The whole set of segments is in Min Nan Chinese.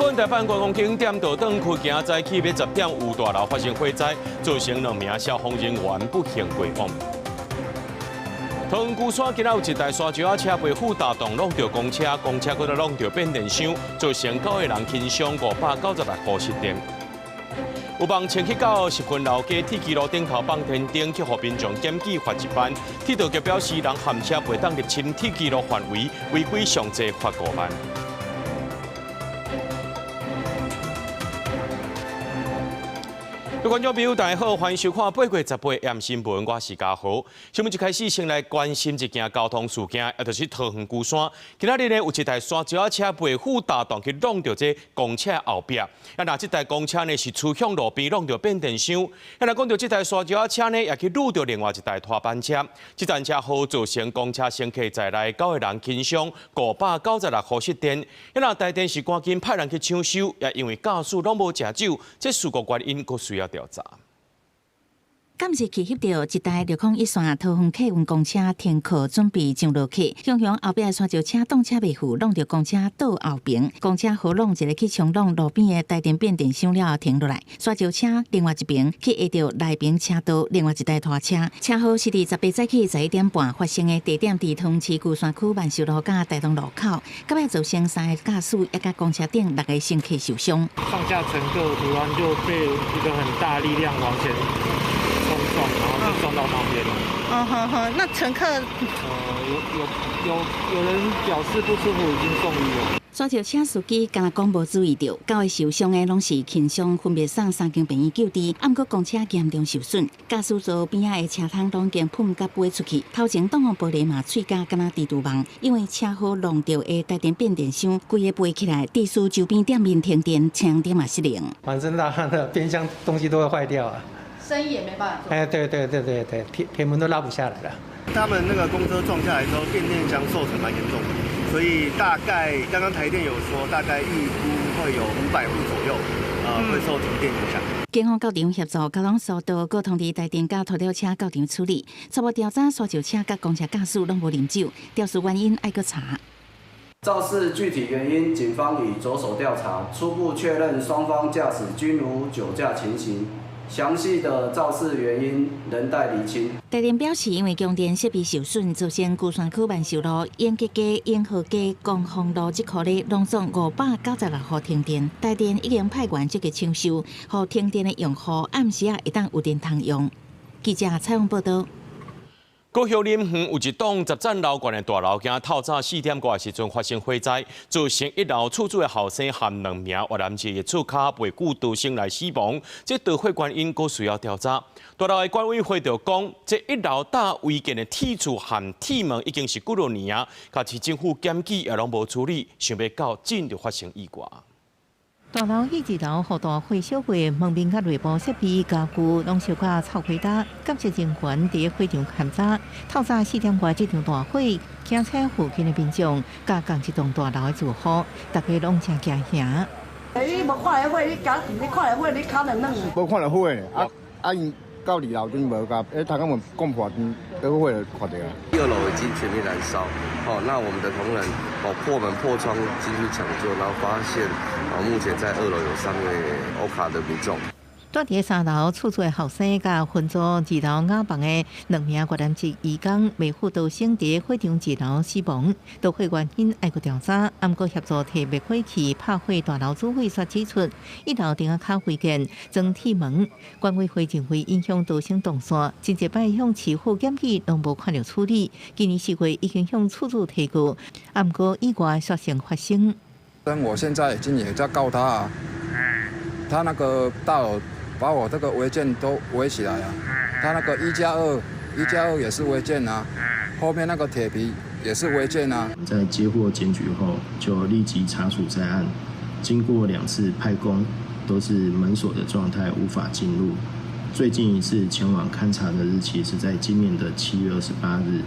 本大阪觀光景點道頓堀今早起欲10點有大樓發生火災，造成兩名消防人員不幸過往。桃園龜山今仔有一台沙石仔車袂赴踏動，挵著公車，公車閣來挵著變電箱，造成九個人輕傷，596箍失電。有網清去到十分老街鐵支路頂頭放天燈，去予民眾檢舉罰一番。鐵道局表示，人含車袂當入侵鐵支路範圍，違規上濟罰5萬。各位觀眾朋友，大家好，歡迎收看八月十八晚新聞，我是嘉豪。新聞一開始先來關心一件交通事件，也就是桃園龜山。今仔日呢，有一台沙石仔車袂赴踏動去挵著這公車後壁。啊，若這台公車呢是趨向路邊挵著變電箱。啊，若講著這台沙石仔車呢，也去挵著另外一台拖板車。這台車禍造成公車乘客在內九個人輕傷，596箍失電。啊，若台電是趕緊派人去搶修，也因為駕駛攏無食酒，這事故原因閣需要調查。敢是去翕著一台601線桃園客運公車停靠準備上落客，雄雄後壁沙石車擋車袂赴，挵著公車倒後爿，公車予挵一个去衝挵路邊的台電變電箱了後停落來，沙石車另外一爿去壓著內爿車道另外一台拖車，車禍是佇18早起11點半發生的，地點佇桃園市龜山區萬壽路佮台東路口，到尾造成三个駕駛以及公車頂六个乘客受傷。上下乘客突然就被一個很大力量往前衝撞，然後就撞到旁邊了。哦呵呵，那乘客？有人表示不舒服，已經送醫了。沙石車司機敢若講無注意著，九个受傷的攏是輕傷，分別送三間病院救治。毋過公車嚴重受損，駕駛座邊仔的車窗攏已經噴甲飛出去，頭前擋風玻璃嘛碎甲敢若蜘蛛網。因為車禍挵著的台電變電箱規个飛起來，致使周邊店面停電，車燈嘛失靈。反正那那變相東西都會壞掉啊。生意也沒辦法做。哎，對對對對對，鐵門都拉不下來了。他們那個公車撞下來之後，變電箱受損蠻嚴重的，所以大概剛剛台電有說，大概預估會有500戶左右，會受停電影響。警方到場協助交通疏導，閣通知台電佮拖吊車到場處理。初步調查，沙石車佮公車駕駛攏無啉酒，肇事原因愛閣查。肇事具體原因，警方已着手調查，初步確認雙方駕駛均無酒駕情形。詳細的肇事原因仍待釐清。台電表示，因為供電設備受損，造成龜山區萬壽路、永吉街、永和街、光復路這區咧，攏總596戶停電。台電已經派員積極搶修，予停電的用戶暗時仔會當有電通用。記者採訪報導。高雄林園有一棟十層樓懸的大樓，今透早4點外的時陣發生火災，造成一樓厝主的後生含兩名越南籍的厝跤袂顧逃生來死亡。這導火原因閣需要調查。大樓的管委會就講，這一樓搭違建的鐵柱和鐵門已經是幾落年啊，共市政府檢舉也攏無處理，想袂到真就發生意外。大樓一二樓予大火燒過，門面佮內部設備家具攏燒甲臭氣焦。監視人員佇火場勘查，透早4點外這場大火，驚醒附近的民眾，佮仝一棟大樓的住戶，大家攏誠驚嚇。你無看著火，你敢你看著火，你跤軟軟。無看著火呢，啊啊𪜶到二樓陣無共，彼頭先門講破，彼個火就看著啊。二樓已經全面燃燒，好，那我們的同仁哦破門破窗進去搶救，然後發現啊目前在二樓有三位歐卡的民眾。蹛佇三樓厝主的後生佮分租二樓雅房的兩名越南籍移工，袂赴逃生佇火場二樓死亡。導火原因愛閣調查，毋過協助提滅火器拍火大樓主火煞指出，一樓頂仔跤違建裝鐵門，管委會認為影響逃生動線，真濟擺向市府檢舉攏無看著處理。今年4月已經向厝主提告，毋過意外煞先發生。但我現在已經也在告他啊，他那個大樓。把我這個違建都圍起來啊！他那個1加2，1加2也是違建啊，後面那個鐵皮也是違建啊。在接獲檢舉後，就立即查處在案。經過兩次派工，都是門鎖的狀態，無法進入。最近一次前往勘查的日期是在今年的7月28日。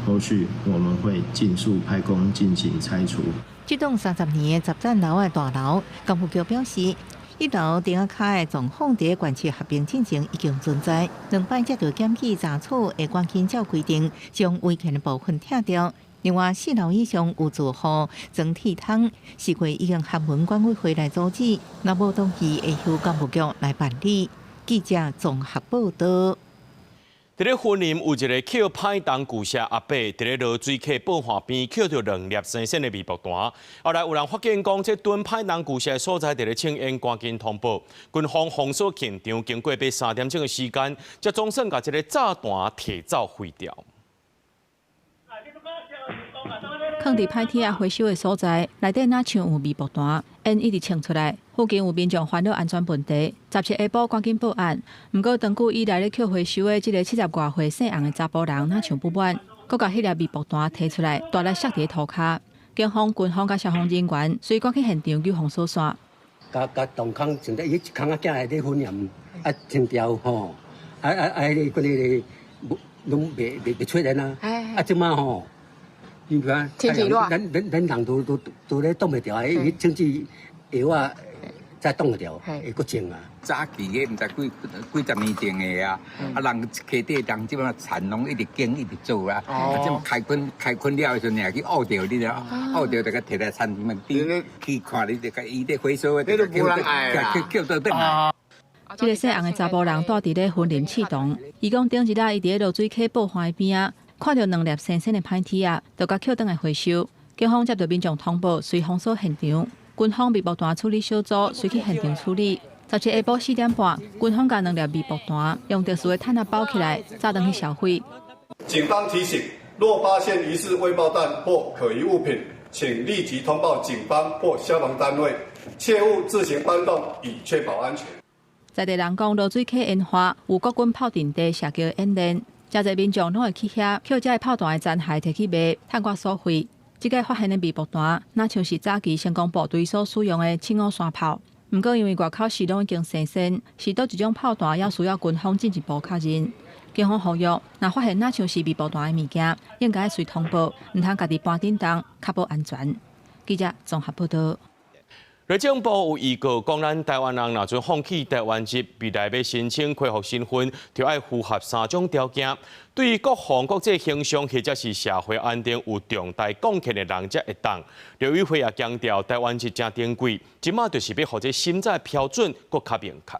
後續我們會盡速派工進行拆除。這棟30年的十層樓的大樓，港府局表示，一樓頂仔跤的狀況，佇縣市合併進前已經存在。兩擺接著檢舉查處，會趕緊照規定將違建的部分拆掉。另外，四樓以上有住戶曾鐵通，事過已經函文管委會來阻止，若無同意，會由工務局來辦理。記者綜合報道。佇咧雲林有一个抾歹重舊舍阿伯，佇咧濁水溪報岸邊抾著兩粒生鮮的微爆彈。後來有人發現講，這墩歹重舊舍的所在佇咧清煙，趕緊通報。軍方封鎖現場，經過欲3點鐘的時間，才總算共這个炸彈提走毀掉。囥佇歹鐵仔回收的所在，內底若像有微爆彈，煙一直衝出來。附近有民眾煩惱安全問題，17下晡趕緊報案。毋過長久以來咧抾回收的這个70外歲姓洪的查埔人，若像不滿，閣共彼粒微爆彈提出來，大力摔佇塗跤。警方、軍方佮消防人員隨趕去現場救封鎖線。共共洞空，穿得伊一空仔囝來咧訓練，啊穿掉吼，啊啊啊！彼个彼个攏袂袂袂出現啊！啊，這馬吼。天氣熱，咱咱咱人都都都咧擋袂牢啊！伊甚至藥啊，才擋會牢，會閣種啊。早期的毋知幾幾十年前的啊，啊人溪底人這擺田攏一直耕一直做啊，啊這麼開墾開墾了的時陣，去挖著你了，挖著就共提來田嘛，你去看你就共伊咧回收的，就叫叫叫倒轉來。這个姓洪的查埔人蹛佇咧雲林刺桐，伊講頂一日伊佇咧濁水溪報岸邊仔，看著兩粒生鮮的歹鐵仔，就共抾轉來回收。警方接到民眾通報，隨封鎖現場，軍方微爆彈處理小組隨去現場處理。17下晡4點半，軍方共兩粒微爆彈用特殊的毯仔包起來，炸轉去銷毀。警方提醒：若發現疑似未爆彈或可疑物品，請立即通報警方或消防單位，切勿自行搬動，以確保安全。在地人講，濁水溪煙花有國軍炮陣地射擊演練，誠濟民眾攏會去遐抾這个炮彈的殘骸提去賣，趁寡所費。這个發現的微爆彈，若像是早期成功部隊所使用的七五三炮。毋過因為外口時攏已經生鮮，是佗一種炮彈，猶需要軍方進一步確認。警方呼籲，若發現若像是微爆彈的物件，應該隨通報，毋通家己搬振動，確保安全。記者綜合報道。內政部有預告，講咱台灣人若準放棄台灣籍，未來欲申請恢復身份，就愛符合三種條件。對國防、國際形象或者是社會安定有重大貢獻的人才會當。陸委會也強調，台灣籍誠珍貴，這馬就是欲予這審查標準閣較明確。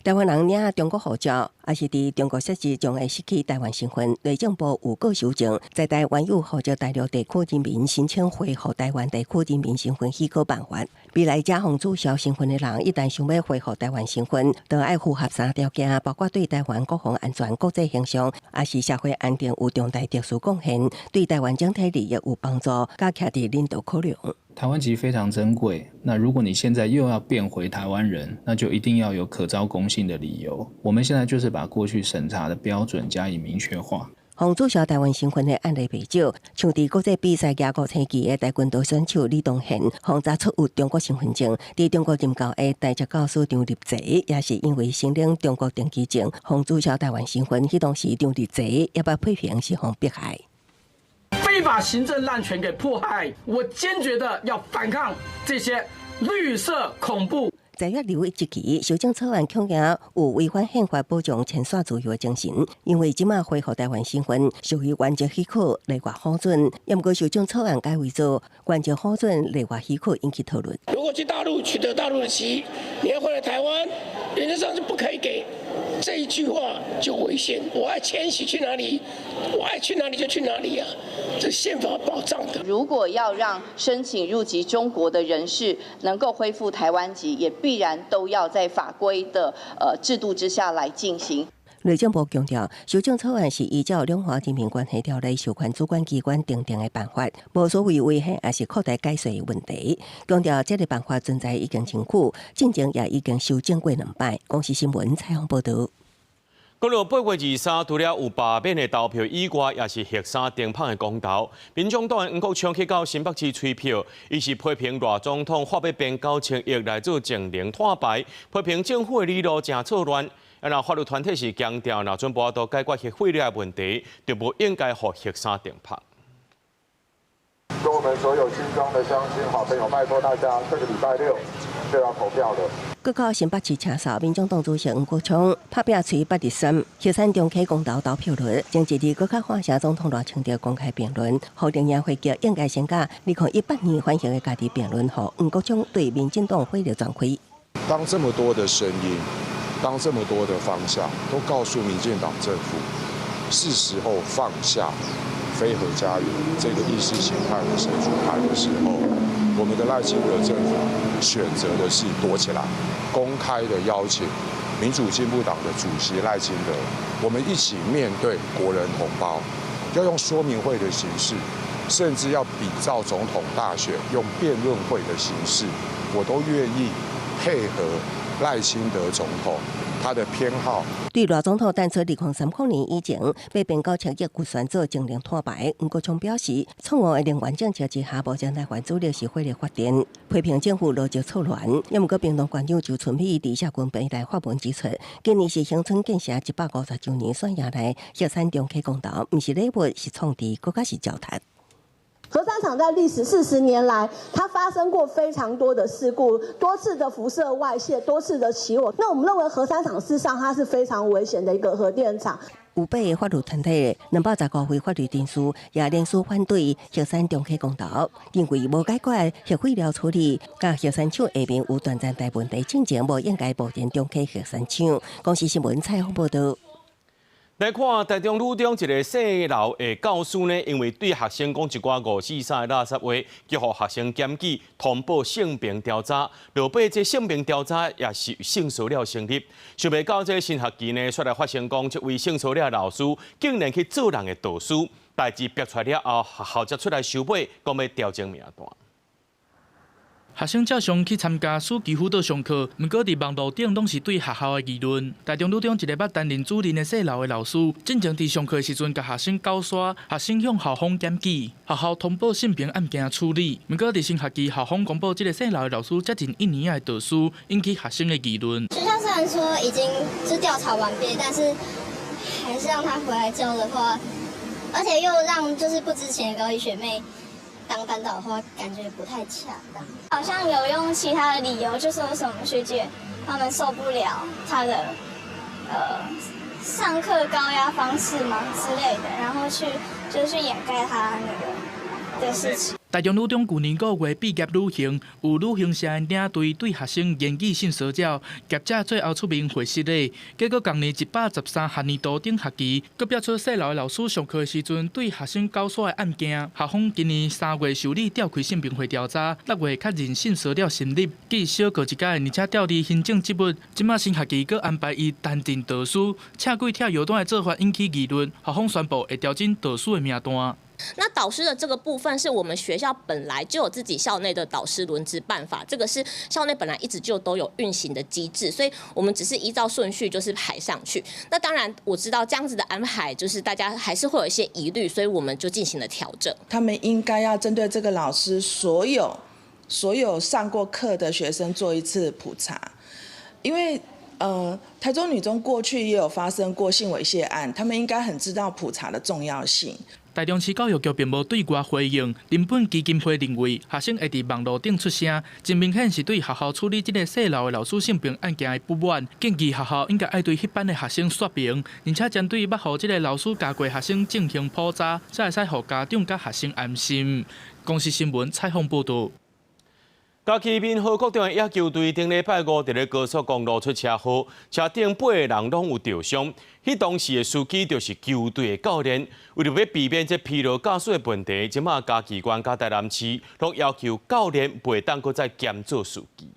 台灣人領中國護照，抑是佇中國設籍，將會失去台灣身份。內政部有閣修正，在台灣有護照大陸地區人民申請恢復台灣地區人民身份許可辦法。未來這予註銷身份的人，一旦想欲恢復台灣身份，就愛符合三條件，包括對台灣國防安全、國際形象，抑是社會安定有重大特殊貢獻，對台灣整體利益有幫助，佮徛佇領導考量。台灣籍非常珍貴，那如果你現在又要變回台灣人，那就一定要有可昭公信的理由。我們現在就是把過去審查的標準加以明確化。予註銷台灣身份的案例袂少，像佇國際比賽舉五星旗的跆拳道選手李東賢，予查出有中國身份證，佇中國任教的台職教師張立澤，也是因為申領中國登機證，予註銷台灣身份。彼當時張立澤也捌批評是予迫害。非法行政濫權給迫害，我堅決的要反抗這些綠色恐怖。10月21日起，修正草案恐驚有違反憲法保障遷徙自由的精神，因為這馬恢復台灣身份屬於原則許可，內閣核准。毋過修正草案改為做原則核准，內閣許可引起討論。如果去大陸取得大陸的籍，你要回來台灣，原則上是不可以給。這一句話就違憲。我愛遷徙去哪裡，我愛去哪裡就去哪裡啊！這憲法保障的。如果要讓申請入籍中國的人士能夠恢復台灣籍，也必然都要在法規的制度之下來進行。內政部強調，修正草案是依照《兩岸人民關係條例》授權主管機關訂定的辦法，無所謂違憲抑是擴大解釋的問題。強調這个辦法存在已經真久，進前也已經修正過兩擺。公視新聞採訪報導。講到8月23，除了有罷免的投票以外，也是核三停麭的公投。民眾黨的黃國昌去到新北市催票，伊是批評賴總統花欲編9000億來做節能碳排，批評政府的理路誠錯亂。啊，若法律團體是強調，若準無法度解決核廢料的問題，就無應該予核三停麭。跟我們所有新莊的鄉親好朋友，拜託大家，這個禮拜六就要投票了。閣到新北市車手，民眾黨主席黃國昌拍拚喙捌日三，核三重啟公投投票率，前一日閣較看聲總統賴清德公開辯論，予綠營回擊應該先佮2018年反核的家己辯論，予黃國昌對民進黨火力全開。當這麼多的聲音，當這麼多的方向，都告訴民進黨政府，是時候放下非核家園這個意識形態的神主牌的時候，我們的賴清德政府選擇的是躲起來，公開的邀請民主進步黨的主席賴清德，我們一起面對國人同胞，要用說明會的形式，甚至要比照總統大選用辯論會的形式，我都願意配合賴清德總統他的偏好。對賴總統淡出2030年以前，欲變97億預算做節能碳排，黃國昌表示，錯誤的能源政策之下，目前台灣主力是火力發電，批評政府邏輯錯亂。也毋過，屏東縣長周春米佇社群平台發文指出，今年是恆春建城150週年，選贏來核三重啟公投，毋是禮物，是創治，閣較是糟蹋。核三廠在歷史40年來，它發生過非常多的事故，多次的輻射外洩，多次的起火。那我們認為核三廠事實上它是非常危險的一個核電廠。有八个法律團體，215位法律人士也聯署反對核三重啟公投，認為無解決核廢料處理，佮核三廠下面有斷層帶問題，進前無應該貿然重啟核三廠。公視新聞採訪報導。來看台中女中一个細樓的教師呢，因為對學生講一寡五四三的垃圾話，予學生檢舉通報性平調查，落尾這性平調查也是性騷擾成立。想袂到這新學期呢，煞來發生講這位性騷擾老師竟然去做人的導師，代誌爆出來了後，學校才出來收尾，講欲調整名單。學生照常去參加暑期輔導上課，毋過佇網路頂攏是對學校的議論。台中女中一个捌擔任主任的細樓的老師，進前佇上課的時陣，共學生勾捾，學生向校方檢舉，學校通報性平案件處理。毋過佇新學期，校方公布這个細樓的老師接近一年的導師，引起學生的議論。學校雖然說已經是調查完畢，但是還是讓他回來教的話，而且又讓就是不知情的高一學妹當班導的話，感覺不太恰當。好像有用其他的理由，就說什麼學姐他們受不了他的上課高壓方式嗎之類的，然後去就是去掩蓋他那個的事情。台中女中舊年5月畢業旅行，有旅行社的領隊對學生言語性騷擾，業者最後出面會失禮。結果仝年113學年度頂學期，閣爆出細樓的老師上課的時陣對學生勾捾的案件。校方今年3月受理調開性平會調查，6月確認性騷擾成立，記小過一工，而且調離行政職務。這馬新學期閣安排伊擔任導師，車軌拆藥單的做法引起議論，校方宣布會調整導師的名單。那導師的這個部分是我們學校本來就有自己校內的導師輪值辦法，這個是校內本來一直就都有運行的機制，所以我們只是依照順序就是排上去。那當然我知道這樣子的安排就是大家還是會有一些疑慮，所以我們就進行了調整。他們應該要針對這個老師所有上過課的學生做一次普查，因為台中女中過去也有發生過性猥褻案，他們應該很知道普查的重要性。台中市教育局並無對外回應。人本基金會認為，學生會佇網路頂出聲，真明顯是對學校處理這个細樓的老師性平案件的不滿，建議學校應該愛對彼班的學生說明，而且針對捌予這个老師教過學生進行普查，才會使予家長佮學生安心。公視新聞採訪報導。嘉義民和國中的野球隊頂禮拜五佇咧高速公路出車禍，車頂八個人攏有著傷。彼當時的司機就是球隊的教練。為著欲避免這疲勞駕駛的問題，這馬嘉義縣佮台南市攏要求教練袂當閣再兼做司機。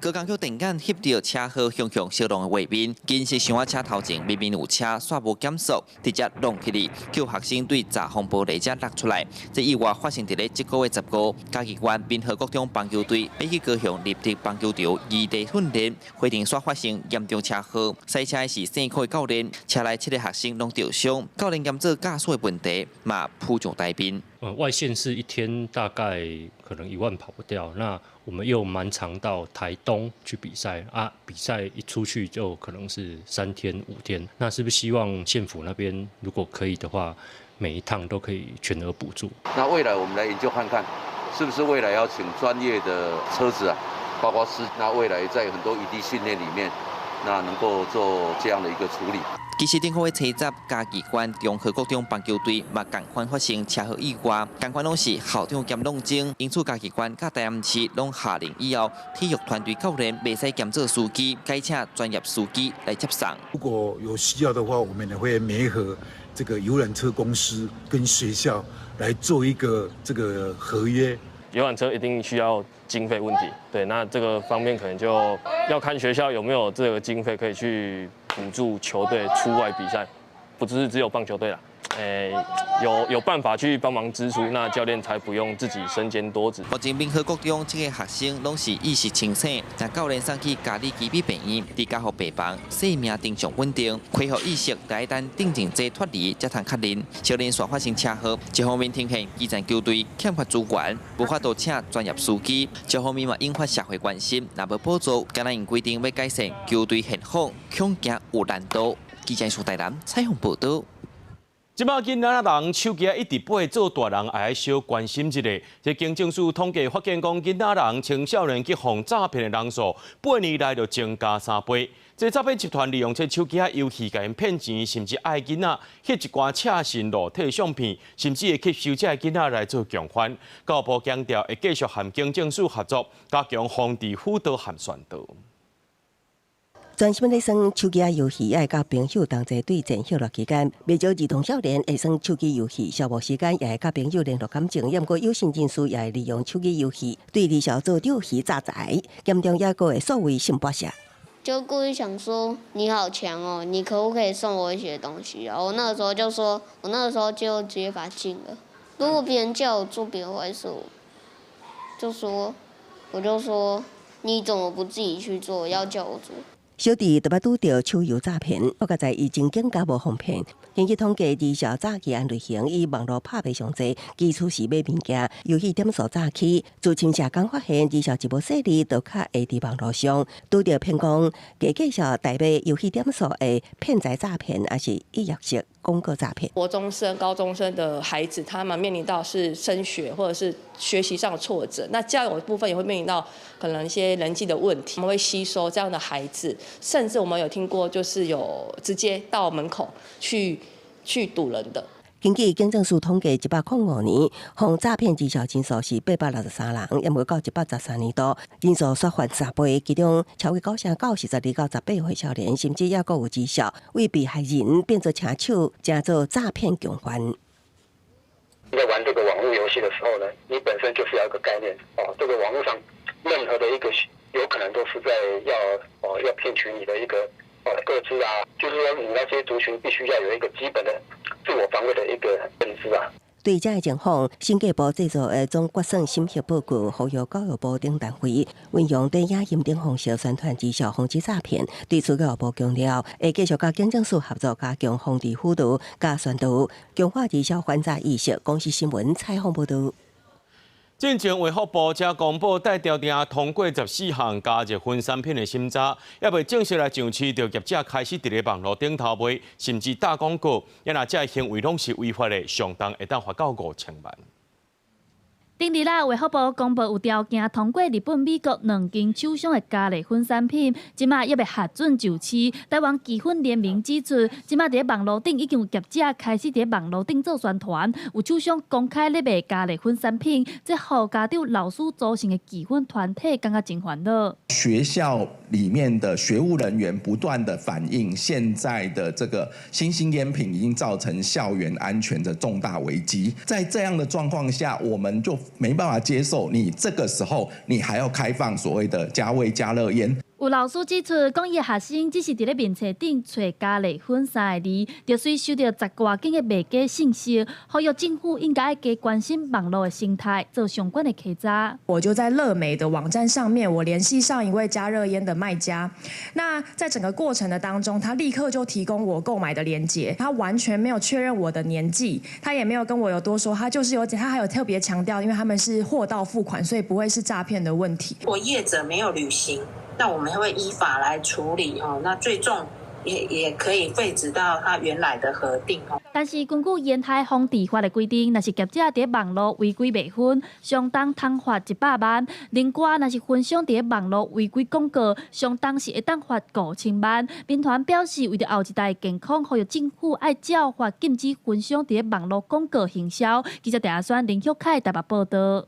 高工局電眼翕著車禍熊熊燒狼的畫面，金色箱仔車頭前明明有車，煞無減速，直接挵起去，叫學生對閘風玻璃遮落出來。這意外發生佇咧這個月15，嘉義縣民和國中棒球隊欲去高雄立德棒球場異地訓練，火場煞發生嚴重車禍，駛車的是姓柯的教練，車內七个學生攏著傷，教練兼做駕駛的問題嘛浮上台面。外縣市一天大概可能1萬跑不掉，那我們又蠻常到台東去比賽啊，比賽一出去就可能是3天5天，那是不是希望縣府那邊如果可以的話，每一趟都可以全額補助？那未來我們來研究看看，是不是未來要請專業的車子啊，包括是那未來在很多異地訓練裡面，那能夠做這樣的一個處理。其實頂個月初十，嘉義縣中和國中棒球隊嘛仝款發生車禍意外，仝款攏是校長兼挵鐘，因此嘉義縣佮台南市攏下令以後，體育團隊教練袂使兼做司機，改請專業司機來接送。如果有需要的話，我們也會媒合這個遊覽車公司跟學校來做一個這個合約。遊覽車一定需要經費問題，對，那這個方面可能就要看學校有沒有這個經費可以去補助球隊出外比賽，不只是只有棒球隊啦，有辦法去幫忙支出，那教練才不用自己身兼多職。目前民和國中這個學生攏是意識清醒，但教練送去嘉里基比病院，佇加護病房，生命徵象穩定，恢復意識，得等鎮靜劑脫離才通確認。少年煞發生車禍，一方面呈現基層球隊欠缺資源，無法度請專業司機；一方面嘛引發社會關心，若無補助，敢若因規定欲改善球隊現況，恐驚有難度。記者蘇台南採訪報導。這擺囡仔人手機一直背做大人，愛小關心一下。這警政署統計發現，講囡仔人、青少年去予詐騙的人數，8年來就增加3倍。這詐騙集團利用這手機仔遊戲，共𪜶騙錢，甚至愛囡仔翕一寡赤身露體相片，甚至會吸收這个囡仔來做共犯。教育部強調，會繼續和警政署合作，加強防治輔導和宣導。專心咧耍手機仔遊戲，也會佮朋友同齊對戰。歇熱期間，袂少兒童少年會耍手機遊戲，消磨時間也會佮朋友聯絡感情。毋過有心人士也會利用手機遊戲對兒少做釣魚詐財，嚴重抑閣會所謂性剝削。就故意想說你好強哦，你可不可以送我一些東西啊？我那個時候就說，我那個時候就直接把它禁了。如果別人叫我做別的壞事，就說我就說你怎麼不自己去做，要叫我做？小弟特別拄著手遊詐騙，不過在已經更加無方便。根據統計，兒少詐欺案類型以網路拍賣上濟，基礎是買物件，遊戲點數詐欺。自侵社工發現，兒少一無細膩，就較會佇網路上拄著騙講，假介紹代買遊戲點數的騙財詐騙，抑是預約式廣告詐騙。國中生、高中生的孩子，他們面臨到是升學或者是學習上的挫折，那交友的部分也會面臨到可能一些人際的問題。我們會吸收這樣的孩子，甚至我們有聽過，就是有直接到門口去堵人的。根據警政署統計，105年，予詐騙兒少人數是863人，抑無到113年度，人數煞翻3倍，其中超過9%，是12到18歲少年，甚至抑閣有兒少為被害人變做車手，成做詐騙共犯。在玩這個網絡遊戲的時候呢，你本身就是要一個概念哦，這個網絡上任何的一個有可能都是在要騙取你的一個個資啊，就是說你那些族群必須要有一個基本的自我防衛的一個認知啊。對這个情況，審計部製作的總決算審核報告，呼籲教育部等單位運用電影音等方式宣傳兒少防止詐騙。對此，教育部強調，會繼續佮警政署合作，加強防治輔導、佮宣導，強化兒少反詐意識。公視新聞採訪報導。進前衛福部才公布帶調定通過14項加熱薰產品的審查，猶未正式來上市，就業者開始佇咧網路頂頭賣，甚至打廣告。啊若這行為攏是違法的，上重會當罰到5000萬。頂日啦，衛福部公布有條件通過日本、美國兩間廠商的加熱薰產品，這馬猶未核准上市。台灣技粉聯盟指出，這馬佇咧網路頂已經有業者開始佇咧網路頂做宣傳，有廠商公開咧賣加熱薰產品，這予家長、老師組成的技粉團體感覺真煩惱。學校裡面的學務人員不斷的反映，現在的這個新興菸品已經造成校園安全的重大危機。在這樣的狀況下，我們就沒辦法接受你這個時候你還要開放所謂的加味加熱菸。有老師指出，講伊學生只是佇咧面冊頂揣加熱薰三个字，就隨收著十外間的賣家信息，呼籲政府應該加關心網路的生態，做相關的稽查。我就在樂美的網站上面，我聯繫上一位加熱菸的賣家。那在整個過程的當中，他立刻就提供我購買的鏈接，他完全沒有確認我的年紀，他也沒有跟我有多說，他就是有，他還有特別強調，因為他們是貨到付款，所以不會是詐騙的問題。如果業者沒有履行，那我們會依法來處理哦。那最重也可以廢止到它原來的核定哦。但是根據煙害防治法的規定，若是業者佇網路違規賣薰，相當通罰100萬；另外，若是薰商佇網路違規廣告，相當是會當罰5000萬。民團表示，為著後一代健康，呼籲政府愛照法禁止薰商佇網路廣告行銷。記者鄭阿宣、林旭凱台北報道。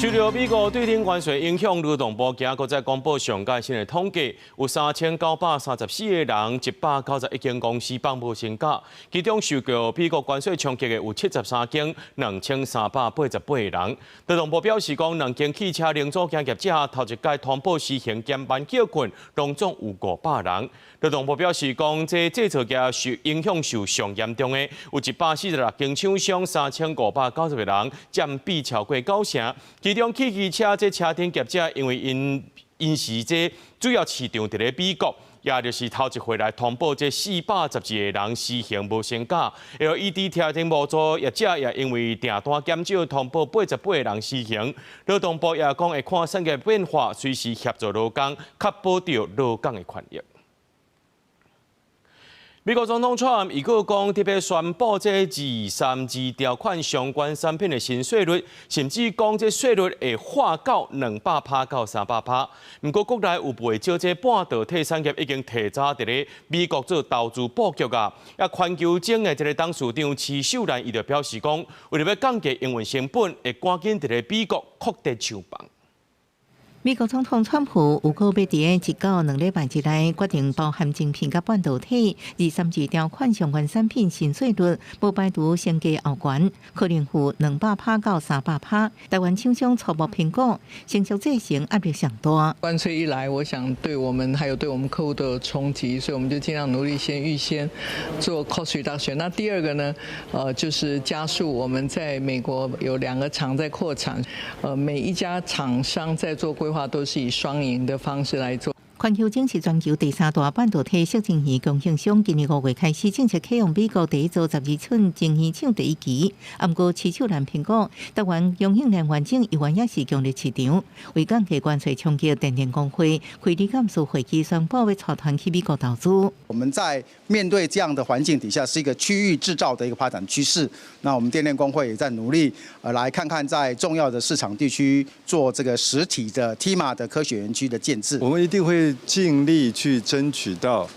受到美國對頂關稅影響，勞動部今閣再公布上屆新的統計，有3934個人，191間公司放無薪假，其中受到美國關稅衝擊的有73間，2388個人。勞動部表示講，兩間汽車零組件業者頭一屆通報實行減班叫困，攏總有500人。勞動部表示講，這製造業受影響受上嚴重的有146間廠商，3590個人，佔比超過90%。其中汽機車這車頂業者，因為𪜶是這主要市場佇咧美國，也就是頭一回來通報這412個人實行無薪假。LED 車頂模組業者也因為訂單減少，通報88個人實行。勞動部也講會看產業變化，隨時協助勞工，確保著勞工的權益。美國總統川普預告講，特別宣布這232條款相關產品的新稅率，甚至講這稅率會化到200%到300%。毋過國內有袂少這半導體產業已經提早佇咧美國做投資布局啊。啊，環球晶的這個董事長徐秀蘭伊就表示講，為著欲降低營運成本，會趕緊佇咧美國擴大廠房。美國總統川普預告欲佇1到2禮拜之內決定包含晶片佮半導體232條款相關產品新稅率，無排除先低後懸，可能有200%到300%。台灣廠商初步評估，成熟製程壓力上大。關稅一來，我想對我們還有對我們客戶都有衝擊，所以我們就盡量努力先預先做 cost reduction。那第二個呢，就是加速我們在美國有2個廠在擴產，每一家廠商在做規劃都是以雙贏的方式來做。環球晶是全球第3大半導體矽晶圓供應商，今年5月開始正式啟用美國第一座12寸晶圓廠第一期。毋過，徐秀蘭評估，台灣供應鏈完整猶原也是強力市場。為降低關稅衝擊，電電公會開理監事會議宣布欲帶團去美國投資。我們在面對這樣的環境底下，是一個區域製造的一個發展趨勢。那我們電電公會也在努力，來看看在重要的市場地區做這個實體的 TIMA 的科學園區的建置。我們一定會盡力去爭取到，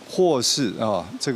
或是啊，這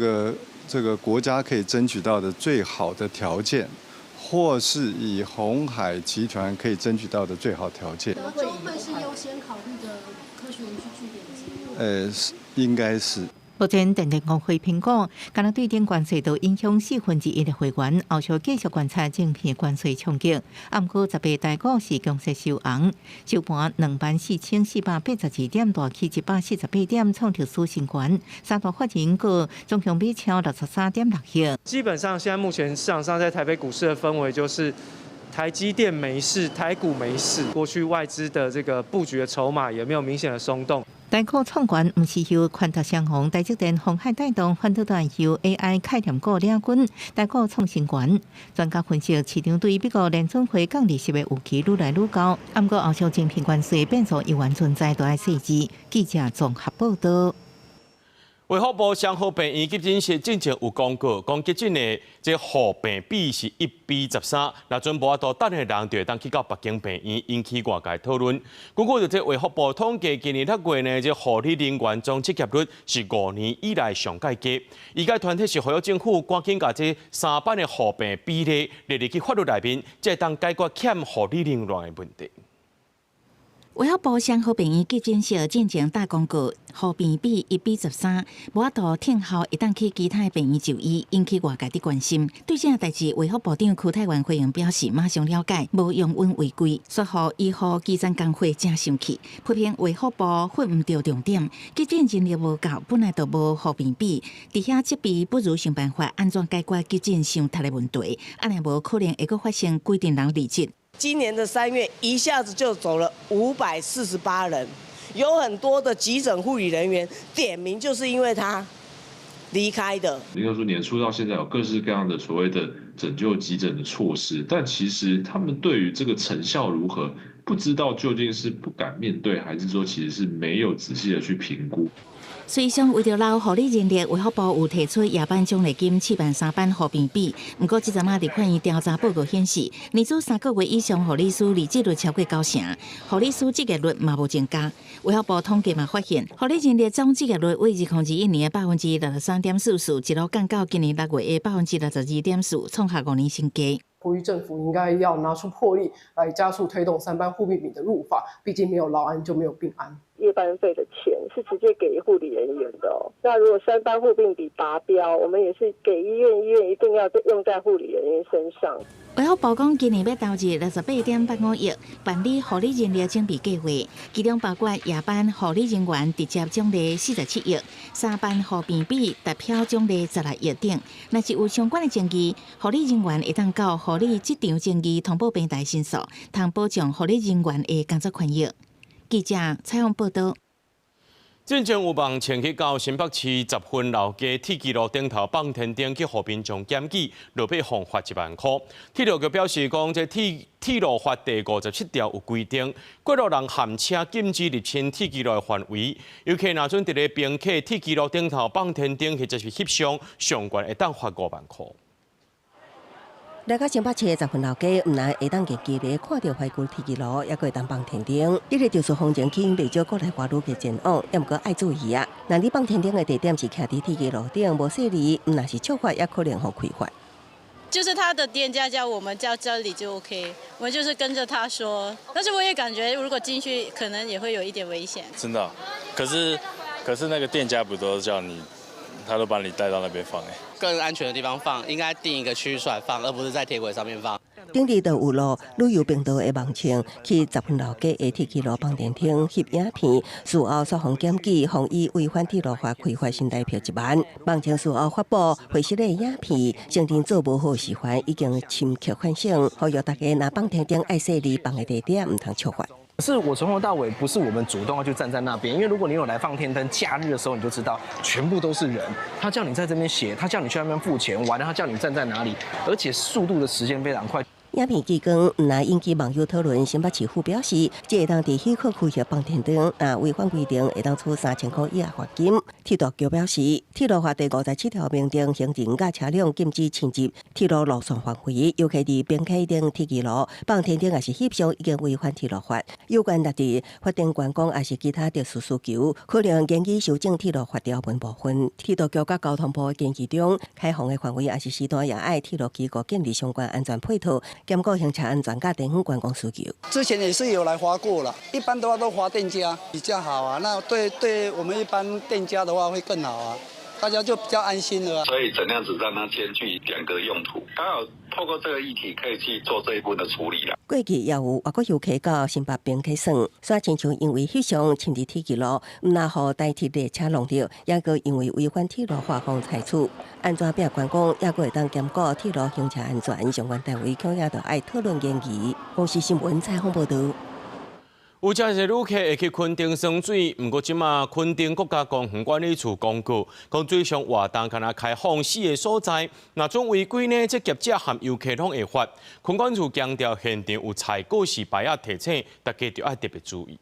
個國家可以爭取到的最好的條件，或是以鴻海集團可以爭取到的最好條件。德州會是優先考慮的科學園區據點之一。是，應該是。目前電電公會評估，敢若對頂關稅都影響1/4的會員，後續繼續觀察晶片關稅衝擊。毋過18台股是強勢收紅，收盤24,482點，大起148點，創歷史新高。三大法人閣總共買超63.6億。基本上，現在目前市場上在台北股市的氛圍就是，台積電沒事，台股沒事。過去外資的這個布局的籌碼也沒有明顯的鬆動。台股創高，毋是由寬達雙雄、台積電、鴻海帶動，反倒來由 AI 概念股領軍，台股創新高。專家分析，市場對美國聯準會降利息的預期愈來愈高，毋過後續晶片關稅變數猶原存在，都愛細緻。記者綜合報道。衛福部雙和病院急診室進前有公告，講急診的這護病比是1比13，若準無法度等的人，就會當去到別間病院，引起外界討論。根據這衛福部統計，今年6月呢，這護理人員總失業率是5年以來上蓋低。醫界團體是呼籲政府趕緊共這3班的護病比例列入去法律內面，才會當解決欠護理人員的問題。衛福部雙和病院急診室進前大公告，護病比1比13，無法度等候會當去其他的病院就醫，引起外界的關心。對這個代誌，衛福部長柯泰元回應表示，馬上了解，無容忍違規，說予醫護基層工會誠生氣，批評衛福部訓毋著重點，急診人力無夠，本來就無護病比，佇遐設備不如想辦法按怎解決急診傷窒的問題，按呢無可能會閣發生幾陣人離職。今年的3月一下子就走了548人，有很多的急診護理人員點名，就是因為他离开的。应该说年初到现在有各式各样的所谓的拯救急诊的措施，但其实他们对于这个成效如何，不知道究竟是不敢面对，还是说其实是没有仔细的去评估。水上为著留护理人力，卫福部有提出夜班奖励金、四班三班护病比。毋过，這阵仔伫看院调查报告显示，年资3个月以上护理师离职率超过9成，护理师职业率嘛无增加。卫福部统计嘛发现，护理人力总职业率为2021年的63.44%，一路降到今年6月的62.4%，创下5年新低。呼吁政府应该要拿出魄力来加速推动三班护病比的入法，毕竟没有劳安就没有病安。夜班费的钱是直接给护理人员的哦。那如果三班护病比达标，我们也是给医院，医院一定要用在护理人员身上。卫福部讲，今年欲投入68.85亿办理护理人力整备计划，其中包括夜班护理人员直接奖励47亿，三班护病比达标奖励16亿等。若是有相关的争议，护理人员会当到护理职场争议通报平台申诉，通保障护理人员的工作权益。记者采访报道。进前有网前去到新北市十分老街铁支路顶头放天灯去予民众检举，就被罚1万块。铁路局表示讲，这铁路法第57条有规定，过路人含车禁止入侵铁支路的范围。尤其若准伫咧宾客铁支路顶头放天灯或者是翕相，上悬会当罚5万块。来到新北市的十分老街，毋但会当近距离看著怀旧铁支路，犹阁会当放天灯。这个就是风情吸引袂少国内外旅客前往，犹毋过爱注意啊！若你放天灯的地点是徛伫铁支路顶，无细腻，毋若是触法，也可能予开罚。就是他的店家叫我们叫这里就 OK，我们就是跟着他说。但是我也感觉如果进去，可能也会有一点危险。真的，可是那个店家不都叫你，他都把你带到那边放哎。更安全的地方放，应该定一个区域出来放，而不是在铁轨上面放。顶日就有路旅游频道的网站去十分老街的铁支路放电厅翕影片，事后煞予检举，予伊违反铁路法开罚新台票1万。网站事后发布会失的影片，承认做无好示范，已经深刻反省，呼吁大家若放天灯爱细腻放的地点，毋通触法。是我从头到尾不是我们主动要去站在那边，因为如果你有来放天灯，假日的时候你就知道全部都是人。他叫你在这边写，他叫你去那边付钱，完了他叫你站在哪里，而且速度的时间非常快。影片期间，毋但引起网友讨论。新北市府表示，这会当伫许可区域放天灯，若违反规定，会当处3000块以下罚金。铁路局表示，铁路法第57条明定，行人佮车辆禁止侵入铁路路线范围，尤其伫宾客顶铁支路放天灯，也是翕相已经违反铁路法。有关列伫法定观光，抑是其他特殊需求，可能研议修正铁路法条文部分。铁路局佮交通部的建议中，开放的范围抑是时段，也爱铁路机构建立相关安全配套。兼顾行车安全、佮地方观光需求。之前也是有来罚过了，一般的话都罚店家比较好啊。那对我们一般店家的话会更好啊，大家就比较安心了。所以怎样子让它兼具两个用途，刚好透过这个议题可以去做这一部分的处理啦。过去也有外国游客到新北宾客耍，煞亲像因为翕相侵入铁支路，毋但予台铁列车弄著，犹阁因为违反铁路法予裁处。按怎拼观光，犹阁会当兼顾铁路行车安全，相关单位恐也著爱讨论研议。公视新闻采访报道。有真济旅客会去垦丁耍水，毋过这马垦丁国家公园管理处公告，讲水上活动干焦开放4个所在，若准违规呢，这业者和游客拢会罚。垦管处强调，现场有菜告示牌仔提醒，大家著爱特别注意。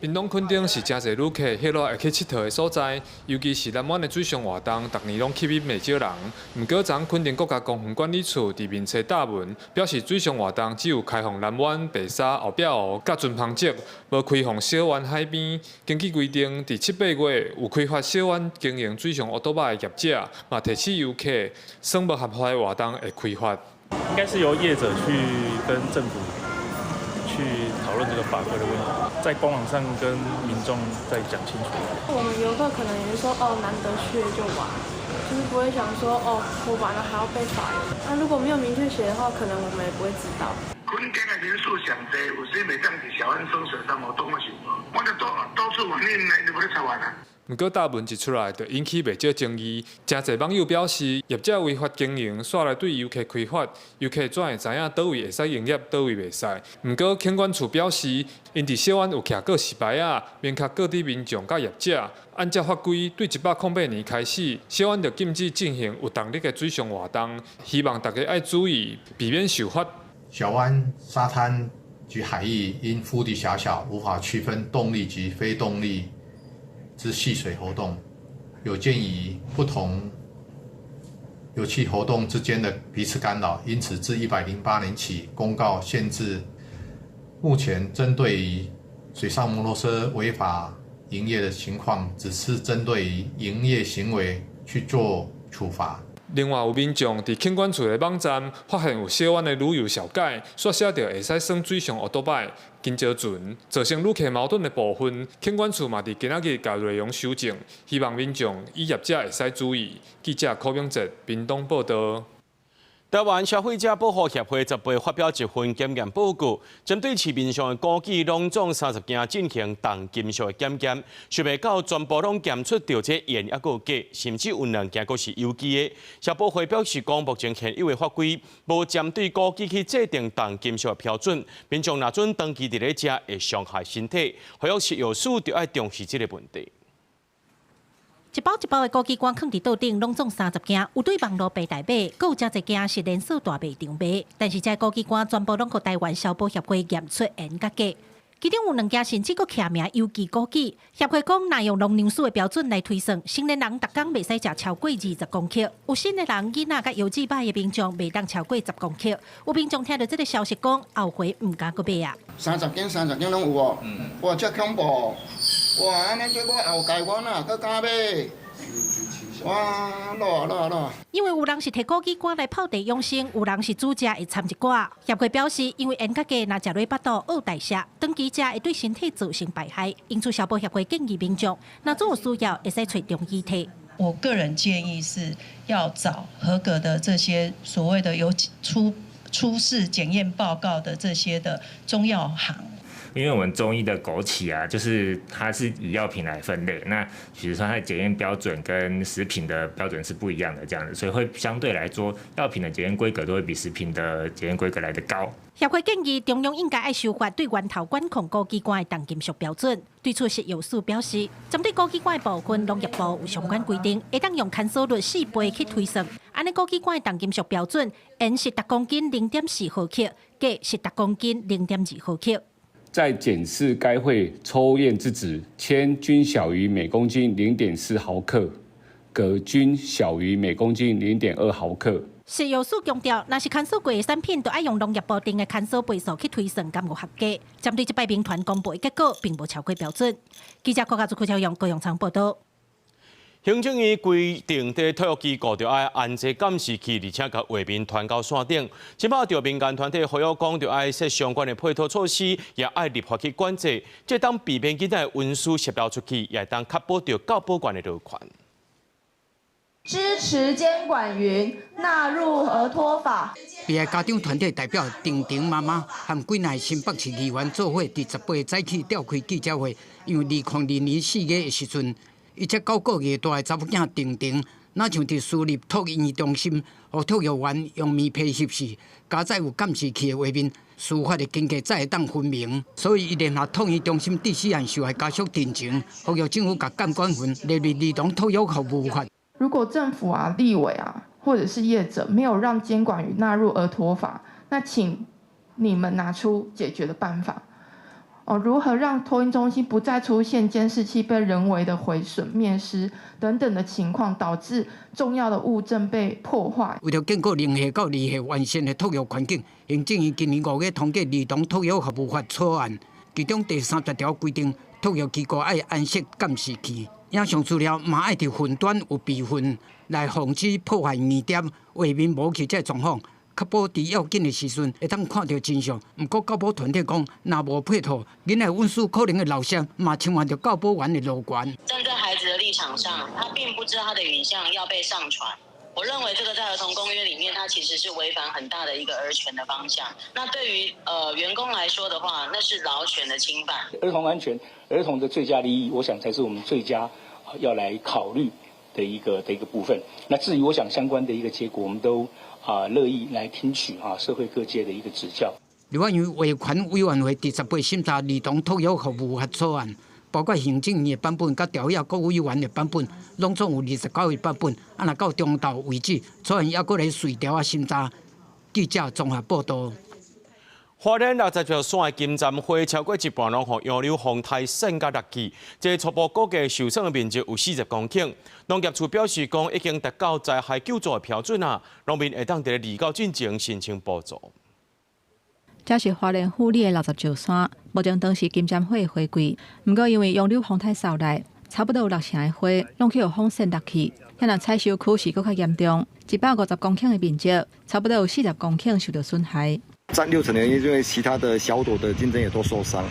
屏东垦丁是诚济旅客歇热会去𨑨迌的所在，尤其是南湾的水上活动，逐年拢吸引袂少人。毋过，昨垦丁国家公园管理处伫面册答文，表示水上活动只有开放南湾、白沙、后壁湖、佮船帆石，无开放小湾海边。根据规定，伫7、8月有开发小湾经营水上乌托邦的业者，嘛提醒游客，耍无合法的活动会开罚。应该是由业者去跟政府去讨论这个法规的问题，在官网上跟民众再讲清楚。我们游客可能也是说，哦，难得去就玩，就是不会想说，哦，我玩了还要被罚。那如果没有明确写的话，可能我们也不会知道。垦丁的人数上济，有时袂当伫小湾耍水上活动，我想无，我就到处反映，伊就无咧插我啊。毋過答文一出來，就引起袂少爭議。誠濟網友表示，業者違法經營，煞來對遊客開罰，遊客怎會知影佗位會使營業，佗位袂使？毋過墾管處表示，𪜶佇小灣有徛告示牌仔，明確告知民眾佮業者，按照法規，對108年開始，小灣就禁止進行有動力的水上活動，希望大家愛注意，避免受罰。小灣沙灘及海域因腹地狹小，無法區分動力及非動力之戲水活動，有鑑於不同遊憩活動之間的彼此干擾，因此自108年起公告限制。目前針對於水上摩托車違法營業的情況，只是針對於營業行為去做處罰。另外有民眾佇墾管處的網站發現有小灣的旅遊小解，煞寫著會使耍水上歐多擺、金蕉船，造成旅客矛盾的部分，墾管處嘛佇今仔日共內容修正，希望民眾與業者會使注意。記者柯明哲屏東報導。台灣消費者保護協會18發表一份檢驗報告，針對市面上的枸杞攏總30件進行重金屬的檢驗，想袂到全部攏檢出著這鉛猶閣有鉀，甚至有兩件閣是有機的。消保會表示講，目前現有的法規無針對枸杞去制定重金屬的標準，民眾若準長期佇咧食，會傷害身體。呼籲食藥署著愛重視這个問題。一包一包的枸杞乾囥佇桌頂，攏總30件，有對網路平台買，閣有誠濟件是連鎖大賣場買。但是這枸杞乾全部攏予台灣消保協會驗出鉛佮鉀，其中有兩件甚至閣署名有機枸杞。協會講，若用農糧署的標準來推算，成年人逐工袂使食超過20公克；有身的人、囡仔佮腰子歹的民眾，袂當超過10公克。有民眾聽著這个消息講，後悔毋敢閣買啊！30斤30斤攏有哦，哇，這恐怖！哇，按呢結果後蓋我哪閣敢買？哇，落啊落啊落啊！因為有人是提枸杞乾來泡茶養生，有人是煮食會摻一寡。協會表示，因為鉛佮鉀若食落腹肚僫代謝，長期食會對身體造成敗害。因此，消保協會建議民眾，若做有需要，會使揣中醫提。我個人建議是要找合格的這些所謂的有出示檢驗報告的這些的中藥行。因為我們中醫的枸杞啊，就是它是以藥品來分類，那其實說它的檢驗標準跟食品的標準是不一樣的，這樣子，所以會相對來說，藥品的檢驗規格都會比食品的檢驗規格來得高。協會建議中央應該愛修法對源頭管控枸杞乾的重金屬標準。對此，食藥署表示，針對枸杞乾的部分，農業部有相關規定，會當用牽索率4倍去推算。按呢枸杞乾的重金屬標準，鉛是逐公斤0.4毫克，鉀是逐公斤0.2毫克。在檢視該會抽驗之值，鉛均小於每公斤0.4毫克，鉀均小於每公斤0.2毫克。食藥署強調，若是牽索過的產品，都愛用農業部定的牽索倍數去推算，敢有合格。針對這擺民團公布的結果，並無超過標準。記者郭家祖、柯超勇、高永昌報導。行政院規定，佇托育機構著愛安裝監視器，而且共畫面傳到線頂。這擺著民間團體呼籲講，著愛設相關的配套措施，也愛立法去管制，這當避免囡仔的隱私洩露出去，也會當確保著教保員的勞權。支持監管雲納入兒托法。被害家長團體代表婷婷媽媽和幾若个新北市議員做伙，佇18早起召開記者會，因為2002年4月的時陣，伊才9個月大的查某囝婷婷，若像佇私立托嬰中心，予托育員用棉被翕死，佳哉有監視器的畫面，事發的經過才會當分明。所以伊聯合托嬰中心第四案受害家屬陳情，呼籲政府共監管雲列入兒童托育服務法。如果政府啊、立委啊，或者是業者沒有讓監管雲納入兒托法，那請你們拿出解決的辦法。哦，如何讓托嬰中心不再出現監視器被人為的毀損、滅失等等的情況，導致重要的物證被破壞？為著建構0歲到2歲完善的托育環境，行政院今年5月通過兒童托育服務法草案，其中第30條規定，托育機構愛安設監視器，影像資料嘛愛佇雲端有備份，來防止破壞硬碟、畫面無去這狀況。確保佇要緊的時陣會當看著真相。毋過教保團體講，若無配套，囡仔隱私可能會漏洩，嘛侵犯著教保員的勞權。站在孩子的立場上，他並不知道他的影像要被上傳。我認為這個在兒童公約裡面，它其實是違反很大的一個兒權的方向。那對於員工來說的話，那是勞權的侵犯。兒童安全、兒童的最佳利益，我想才是我們最佳要來考慮的一個部分。那至於我想相關的一個結果，我們都樂意來聽取社會各界的一個指教。立法院衛權委員會佇18審查兒童托育服務法草案，包括行政院的版本、佮調校各委員的版本，攏總有29個版本。啊，若到中晝為止，草案猶閣咧隨調仔審查。記者綜合報道。花蓮60石山的金簪花超過一半攏予楊柳風颱扇共落去，這初步估計受損的面積有40公頃。農業處表示講，已經達到災害救助的標準啊，農民會當佇二九進前申請補助。這是花蓮富里的60石山，目前當是金針花的花季。毋過因為楊柳風颱掃來，差不多有六成的花攏去予風扇落去。遐若採收區是閣較嚴重，150公頃的面積，差不多有40公頃受到損害。佔六成的原因，因為其他的小朵的競爭也都受傷了，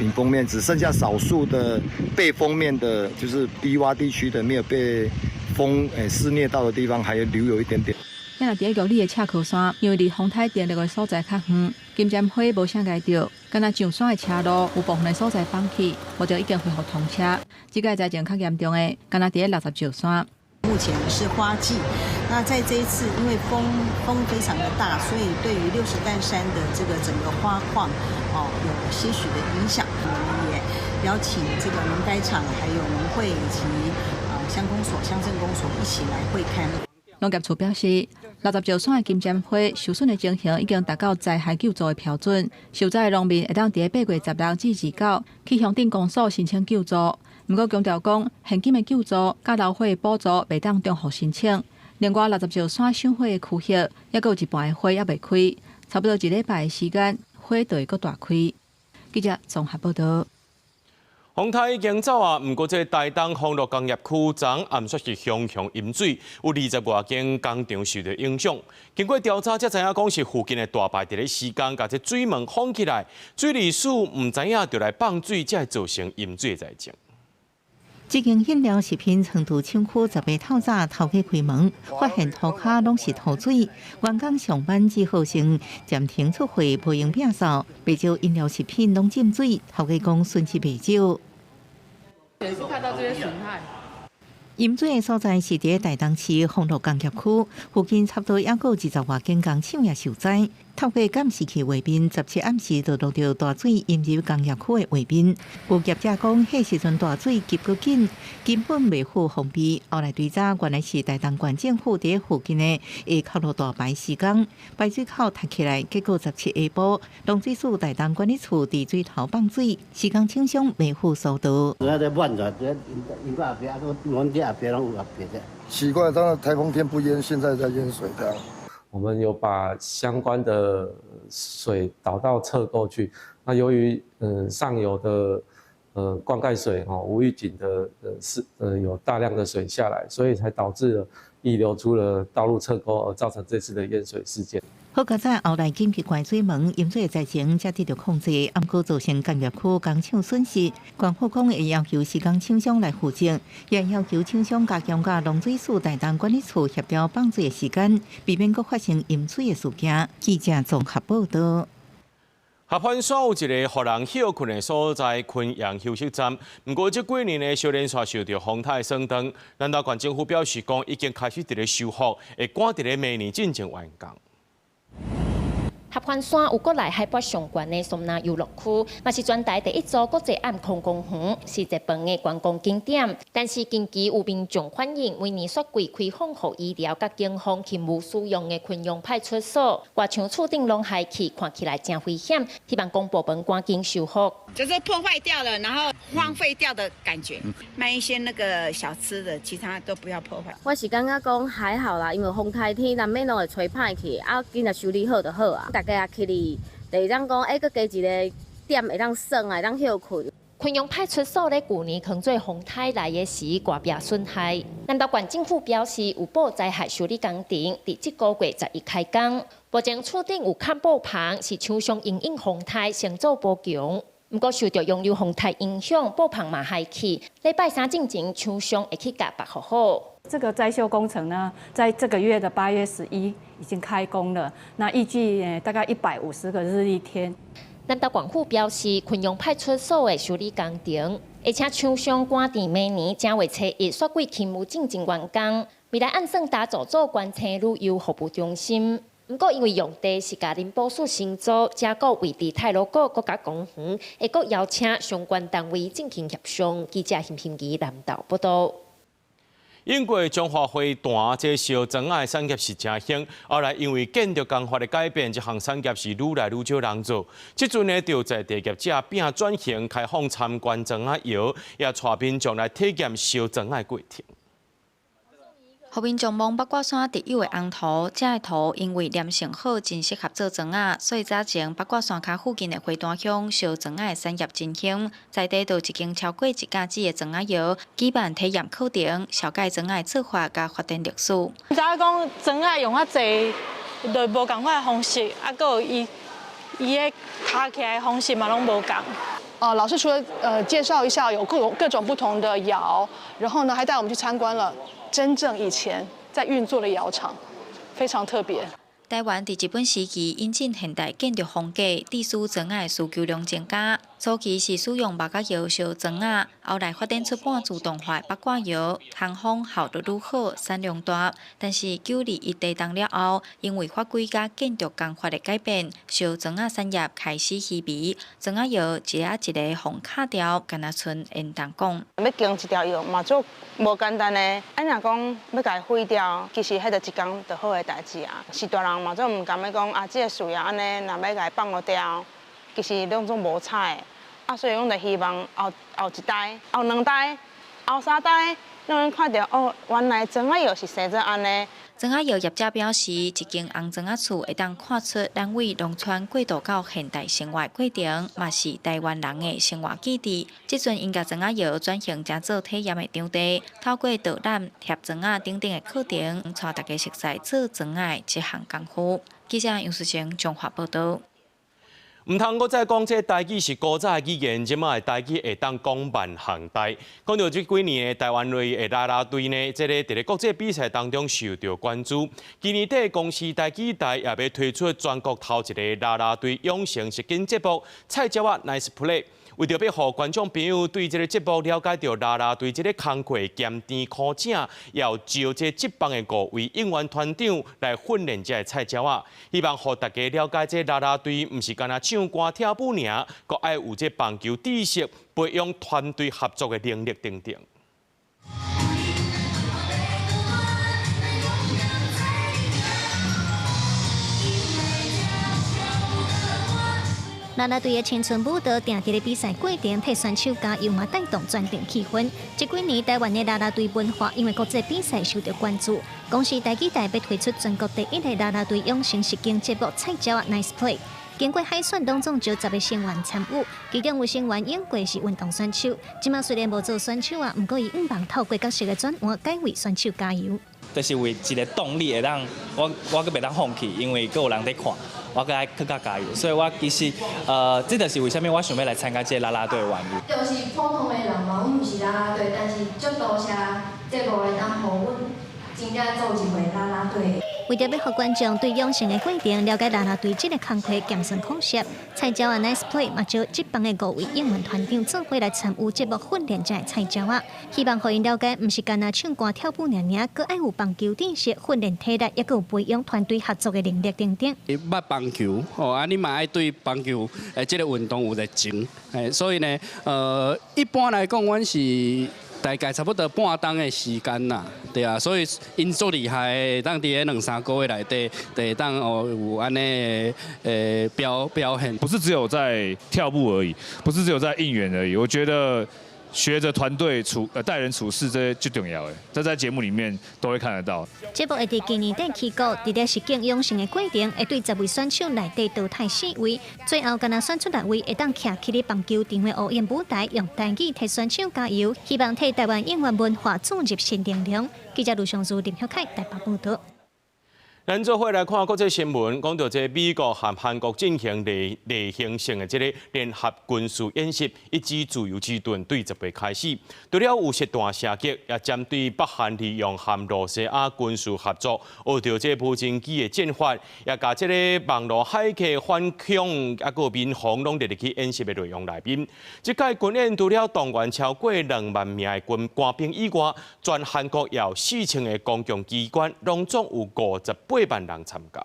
迎風面只剩下少數的背風面的，就是低窪地區的沒有被風肆虐到的地方，還留有一點點。遐若佇咧玉里的赤溪山，因為離風颱電力的所在較遠，金針花無啥礙著，敢若上山的車路有部分的所在放棄，目前已經恢復通車。這個災情較嚴重的，敢若佇咧60石山。目前是花季，那在這一次因為風非常的大，所以對於六十擔山的這個整個花況哦有些許的影響。我們也邀請這個農改場、還有農會以及鄉公所、鄉鎮公所一起來會勘。農業處表示，60石山的金針花受損的情形已經達到災害救助的標準，受災的農民會當佇8月16至29去鄉鎮公所申請救助。毋過強調講，現金的救助佮老火的補助袂當重複申請。另外，60石山賞花的區域，猶閣有一半的花猶未開，差不多一禮拜的時間，花就會閣大開。記者綜合報道。風颱已經走啊，毋過這台東豐樂工業區昨暗煞是雄雄淹水，有20外間工廠受到影響。經過調查，才知影講是附近的大壩佇咧施工，共這水門封起來，水利署毋知影就來放水，才會造成淹水的災情。這間飲料食品倉儲廠區10日透早頭家開門，發現塗跤攏是塗水，員工上班只好先暫停出貨，無閒摒掃，袂少飲料食品攏浸水，頭家講損失袂少。也是看到這些損害。淹水的所在是佇台東市豐樂工業區，附近差不多猶閣有20外間工廠也受災。透過監視器畫面，17暗時就錄著大水淹入工業區的畫面。有業者講，彼時陣大水急閣緊，根本袂赴防備。後來追查，原來是台東縣政府佇附近的下口路大壩施工，排水口塞起來，結果17下晡，農水署台東管理處佇水頭放水，施工廠商袂赴疏導。奇怪，當颱風天不淹，現在在淹水這樣。我們有把相關的水導到側溝去。那由於上游的灌溉水哦無預警的是有大量的水下來，所以才導致了溢流出了道路側溝，而造成這次的淹水事件。好佳哉後來緊急關水門，淹水的災情才得到控制，毋過造成工業區工廠損失。縣府講會要求施工廠商來負責，也要求廠商加強佮農水署台東管理處協調放水的時間，避免閣發生淹水的事件。記者綜合報道。合歡山有一個予人歇睏的所在，昆陽休息站。毋過這幾年呢，小連續受著風颱損斷。南投縣政府表示講，已經開始佇咧修復，會趕佇咧明年進前完工。合歡山有國內海拔上懸的松林遊樂區，嘛是全台第一座國際暗空公園，是熱門的觀光景點。但是近期有民眾反映，每年雪季開放予醫療佮警方勤務使用的昆陽派出所，外牆厝頂攏害去，看起來誠危險。希望公部門趕緊修復。就是破壞掉了，然後荒廢掉的感覺。賣一些那個小吃的，其他都不要破壞。我是感覺講還好啦，因為風颱天難免攏會吹歹去，啊，緊來修理好就好啊。大家也去哩，就會當講，欸，閣加一個點會當耍，會當歇睏。昆陽派出所咧，舊年扛做風颱來的時，外壁損害。南投縣政府表示，有報災害修理工程，佇這個月11開工。目前厝頂有崁布棚，是廠商因應風颱先做補強。毋過受著楊柳風颱影響，布棚嘛害去。禮拜三進前，廠商會去共縛復好。這個災修工程呢，在這個月的8月11已經開工了。那預計大概150個日曆天。南投縣府表示，昆陽派出所的修理工程，而且廠商趕佇明年正月初一雪季勤務進前完工，未來按算打造做關青旅遊服務中心。毋過因為用地是共林寶樹承租，遮閣位佇太魯閣國家公園，會閣邀請相關單位進行協商。記者邢平儀南投報道。英國彰化花壇這燒磚仔的產業是誠興，後來因為建築工法的改變，這項產業是愈來愈少人做。這陣呢，就在地業者變轉型，開放參觀磚仔窯，也帶民眾來體驗燒磚仔的過程。予民眾望八卦山特有的紅土，這个土因為黏性好，真適合做磚仔，所以早前八卦山跤附近的花壇鄉燒磚仔的產業真興，在地就有一間超過一甲子的磚仔窯，舉辦體驗課程，紹介磚仔的做法佮發展歷史。知影講磚仔用較濟，就無仝款的方式，啊，閣有伊伊的敲起來的方式嘛，攏無仝。老師除了介紹一下有各種不同的窯，然後呢，還帶我們去參觀了真正以前在運作的窯廠，非常特別。台灣佇日本時期引進現代建築風格，致使磚仔的需求量增加。初期是使用木仔窯燒磚仔，後來發展出半自動化的八卦窯，通風效率愈好，產量大。但是9·21地動了後，因為法規佮建築工法的改變，燒磚仔產業開始稀微，磚仔窯一个一个予敲掉，敢若賰煙囱講。欲經一條窯嘛足無簡單的，啊若講欲共伊毀掉，其實彼就一工就好的代誌啊。是大人嘛，足毋甘欲講啊，這个事業按呢，若欲共伊放予掉，其實攏總無彩的。啊，所以阮就希望後後一代、後兩代、後三代，攏會看著哦，原來磚仔窯是生做按呢。磚仔窯業者表示，一間紅磚仔厝會當看出咱為農村過渡到現代生活的過程，嘛是台灣人的生活記憶。這陣𪜶共磚仔窯轉型成做體驗的場地，透過導覽、貼磚仔等等的課程，帶大家熟悉做磚仔的這項功夫。記者楊淑貞彰化報道。毋通閣再講這台語是古早的語言，這擺的台語會當講萬項代。講著這幾年的台灣裔的啦啦隊呢，這个佇咧國際比賽當中受著關注。今年底公視台語台也欲推出全國頭一个啦啦隊養成實境節目《菜鳥仔 Nice Play》。為著欲予觀眾朋友對這个節目了解著啦啦隊這个工課鹹甜苦汫，也有招這職棒的五位應援團長來訓練這个菜鳥仔，希望予大家了解這啦啦隊毋是干焦唱歌跳舞爾，閣愛有這棒球知識，培養團隊合作的能力等等。啦啦隊的青春舞蹈，定佇咧比賽過程，替選手加油嘛，帶動全場氣氛。這幾年台灣的啦啦隊文化，因為國際比賽受著關注。公視台語台欲推出全國第一个啦啦隊養成實境節目《菜鳥仔 Nice Play》。經過海選，攏總招10个成員參與，其中有成員演過是運動選手。這馬雖然無做選手啊，毋過伊向望透過角色的轉換，改為選手加油。就是為一个動力會當我閣袂當放棄，因為閣有人佇看。我閣愛閣較加油，所以我其實，這就是為啥物我想欲來參加這个啦啦隊的原因。就是普通的人嘛，阮毋是啦啦隊，但是足多謝節目會當予阮真正做一回啦啦隊。為著欲予觀眾對養成的過程了解啦啦隊這个工課鹹酸苦澀，菜鳥仔 Nice Play 嘛招職棒的五位應援團長做伙來參與節目訓練這个菜鳥仔，希望予𪜶了解，毋是干焦唱歌跳舞爾爾，閣愛有棒球知識、訓練體力，抑閣有培養團隊合作的能力等等。你捌棒球，吼啊，你嘛愛對棒球這个運動有熱情，所以呢，一般來講，阮是大概差不多半鐘的時間啦，對啊，所以𪜶足厲害的，當佇咧兩三個月內底，就會當哦有按呢表現。不是只有在跳舞而已，不是只有在應援而已。我覺得學著團隊處待人處事這些最重要的，這在節目裡面都會看得到。節目會佇今年底起鼓，佇咧實境養成的過程，會對10位選手內底淘汰四位，最後干焦選出六位會當徛起咧棒球場的烏蠅舞台，用台語替選手加油，希望替台灣應援文化注入新能量。記者盧尚如、林曉凱台北報導。咱做伙來看國際新聞，講到這美國和韓國進行例行性的這个聯合軍事演習，一支自由之盾對18開始，除了有實彈射擊，也針對北韓利用和露西亞軍事合作，學著這無人機的戰法，也共這个網路駭客反恐，抑閣民防攏列入去演習的內容內面。這屆軍演除了動員超過2萬名的軍官兵以外，全韓國也有4000个公共機關，攏總有58萬人參加。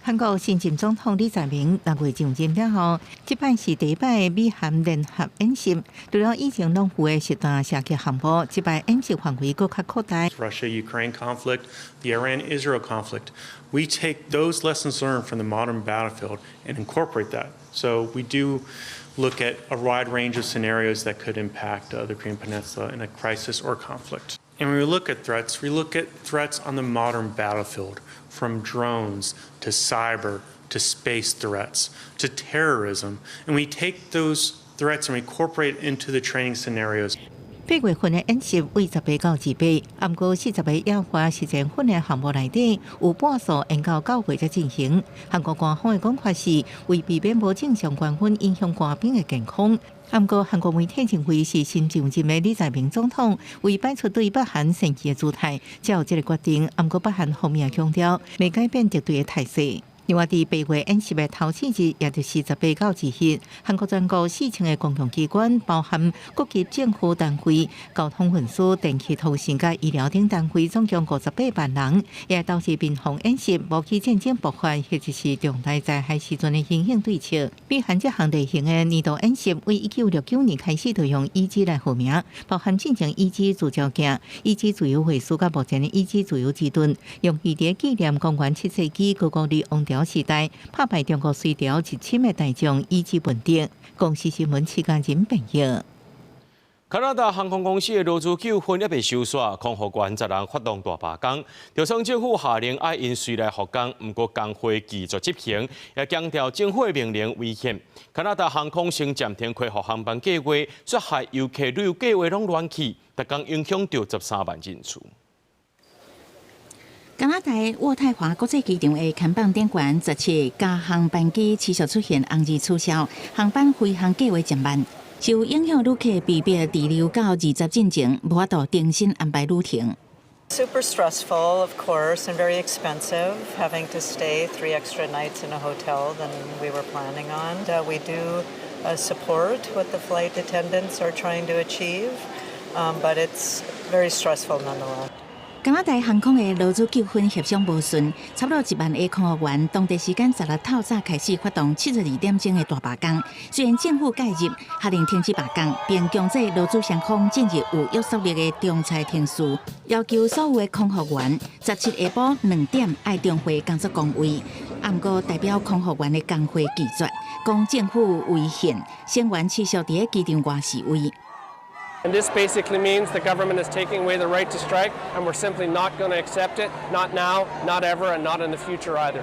韓國新任總統李在明6月上任了後，這擺是第一擺美韓聯合演習。除了以前攏有的實彈射擊項目，這擺演習範圍閣較擴大。 Russia-Ukraine conflict, the Iran-Israel conflict. We take those lessons learned from the modern battlefield and incorporate that. So we do look at a wide range of scenarios that could impact the Korean Peninsula in a crisis or conflict. And when we look at threats, we look at threats on the modern battlefield, from drones to cyber to space threats to terrorism. And we take those threats and we incorporate into the training scenarios. 8月份的演習為18到28，毋過40個野外實戰訓練項目內底有半數延到9月才進行。韓國官方的講法是為避免無正常軍訓影響官兵的健康。毋過韓國媒體認為是新上任的李在明總統為擺出對北韓善意的姿態，才有這个決定。毋過北韓方面強調，袂改變敵對的態勢。另外，佇8月演習的頭4日，也就是18到20日，韓國全國4000个公共機關，包含各級政府單位、交通運輸、電氣通信佮醫療等單位，總共58萬人，也導致民防演習、無期戰爭爆發或者是重大災害時陣的因應對策。美韓這項類型的年度演習，為1969年開始就用乙支來號名，包含進前乙支自照鏡、乙支自由衛士佮目前的乙支自由之盾，用意佇紀念公元7世紀高句麗王朝時代拍敗中國隋朝入侵的大將伊之文德。公視新聞時間真編譯。加拿大航空公司的勞資糾紛猶未收煞，空服員10人發動大罷工。就算政府下令愛𪜶隨來復工，毋過工會拒絕執行，也強調政府的命令違憲。加拿大航空先暫停恢復航班計劃，煞害遊客旅遊計劃攏亂去，逐工影響著13萬人次。加拿大渥太華國際機場的看板頂懸，17加航班機持續出現紅字取消，航班飛行計劃漸慢，受影響旅客被迫滯留到20進前，無法度重新安排旅程。 Super stressful, of course, and very expensive, having to stay 3 extra nights in a hotel than we were planning on. We do support what the flight attendants are trying to achieve, but it's very stressful nonetheless. 加拿大航空的勞資糾紛協商無順，差不多1萬个空服員，當地時間16透早開始發動72點鐘的大罷工。雖然政府介入，下令停止罷工，並強制勞資雙方進入有約束力的仲裁程序，要求所有的空服員17下晡2點愛重回工作崗位。毋過代表空服員的工會拒絕，講政府違憲，成員持續佇咧機場外示威。 And this basically means the government is taking away the right to strike, and we're simply not going to accept it. Not now, not ever, and not in the future either.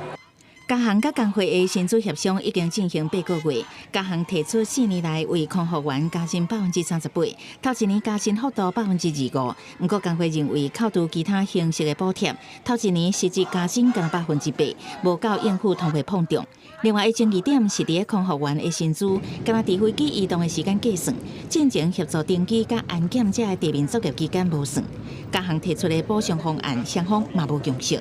加航佮工會的薪資協商已經進行8個月，加航提出4年內為空服員加薪38%，頭一年加薪幅度25%。毋過工會認為扣除其他形式的補貼，頭一年實際加薪降8%，無夠應付通貨膨脹。另外，爭議點是佇咧空服員的薪資，敢若佇飛機移動的時間計算，進前協助登機佮安檢這个地面作業期間無算。加航提出的補償方案，雙方嘛無共識。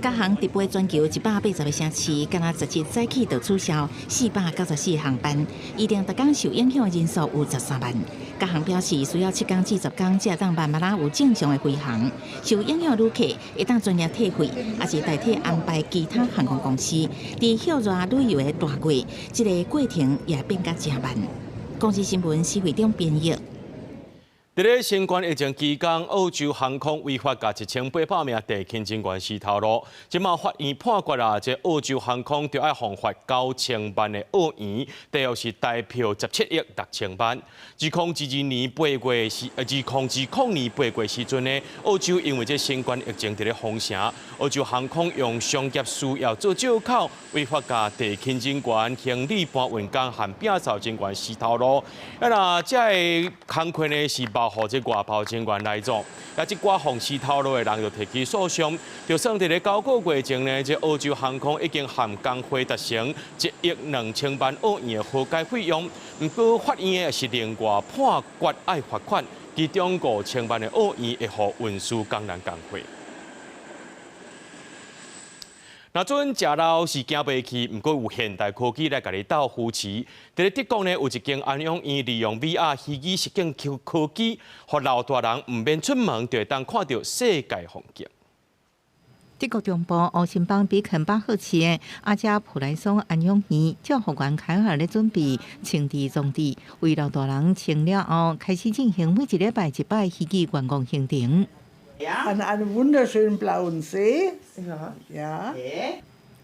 加航直飛全球180個城市，敢若17早起就取消494航班，預定逐工受影響的人數有13萬。加航表示，需要7工至10工，才會當慢慢仔有正常的飛航。受影響旅客會當專業退費，抑是代替安排其他航空公司。佇暑熱旅遊的大月，這个過程也變甲誠慢。公視新聞施會長編譯。佇咧新冠疫情期間，澳洲航空違法共1800名地勤人員死頭路。這馬法院判決啊，這澳洲航空著愛予罰9000萬的澳元，大約是台幣17億6千萬。2022年8月時，2020年8月時陣呢，澳洲因為這新冠疫情佇咧封城，澳洲航空用商業需要做藉口，違法共地勤人員、行李搬運工和摒掃人員死頭路。啊，若這个工課呢是貿包予這外包人員來做。啊，這寡予死頭路的人就提起訴訟，就算佇咧9個月前呢，這澳洲航空已經和工會達成1億2千萬澳元的和解費用，毋過法院是另外判決愛罰款，其中5000萬的澳元會予運輸工人工會。若準食老是行袂去，毋過有現代科技來共你鬥扶持。佇咧德國呢，有一間安養院利用 VR 虛擬實境科技，予老大人毋免出門，就會當看著世界風景。德國中部烏森邦比肯巴赫市的阿加普萊松安養院，照護員凱爾咧準備清理裝置，為老大人清了後，開始進行每一禮拜一擺虛擬觀光行程。 An einem wunderschönen blauen See. Ja.